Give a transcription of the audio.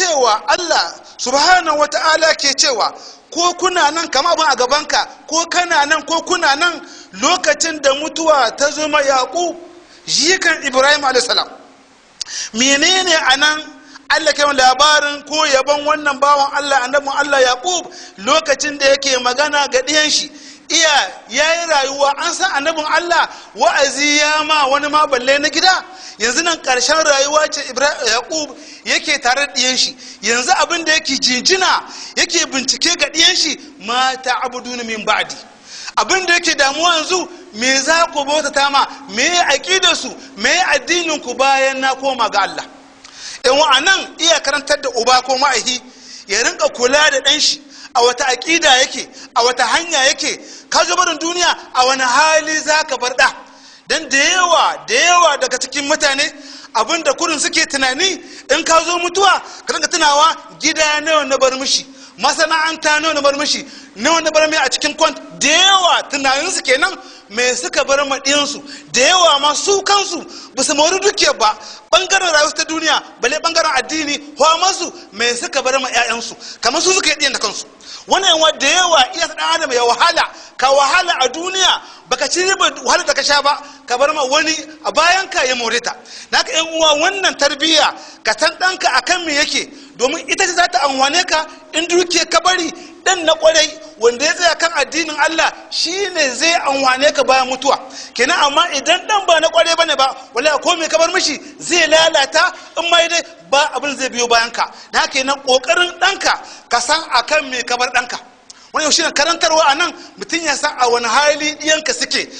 Cewa Allah subhanahu wata'ala ke cewa, ko kuna nan kama abin a gabanka, ko kana nan, ko kuna nan lokacin da mutuwa ta zo ma Yaqub jikan Ibrahim alayhi salam. Menene anan Allah kai labarin ko yabon wannan bawan Allah, annabin Allah Yaqub, lokacin da yake magana ga ɗiyan shi? Iya yayi rayuwa, an san annabin Allah wa'azi ya ma wani ma balle na gida. Yanzu nan ƙarshen rayuwa ce Ibrahim Yaqub yake tare da ɗiyan shi. Yanzu abin da yake jinjina, yake bincike ga ɗiyan shi: ma ta'buduna min ba'di. Abin da yake damuwa yanzu, me za ku bautata ma? Me aqidar su? Me addinin ku bayan na koma ga Allah? In wa'anan iya karantar da uba ko ma'aihi ya rinka kula da ɗan shi, a wata aƙida yake, a wata hanya yake. Ka zo barin duniya, a wani hali za ka bar ɗa? Don da yawa da yawa daga cikin mutane, abin da kurin suke tunani, in ka zo mutuwa ka rinka tunawa gida nawa na bar mishi, masana'anta nawa na bar mishi, nawa na bar mai a cikin compte. Da yawa tunaninsu kenan, me suka bar ma ɗiyansu. Da yawa ma su kansu ba su mori dukiyar ba, bangaren rayuwar ta duniya, bale bangaren addini. Masu me suka bar ma 'ya'yansu, kamar su suka yi ɗiyan da kansu. Wannan yawa da yawa iya ɗan adam ya wahala, ka wahala a duniya, baka ci riba wahala da ka sha ba, ka bar ma wani a bayan ka ya more ta. Naka yan uwa, wannan tarbiyya, ka san ɗanka akan me yake, domin ita ce za ta amfane ka in dukiyar ka bari. Dan na kwarai wanda ya tsaya kan addinin Allah shine zai amfane ka bayan mutuwa kenan. Amma idan dan ba na kwarai bane ba, wallahi ko me ka bar mishi zai lalata, in mai dai ba abin zai biyo bayan ka. Na kenan kokarin ɗanka, ka san akan me ka bar ɗanka. Wani shi karantarwa a nan, mutum ya san a wani hali ɗiyanka suke.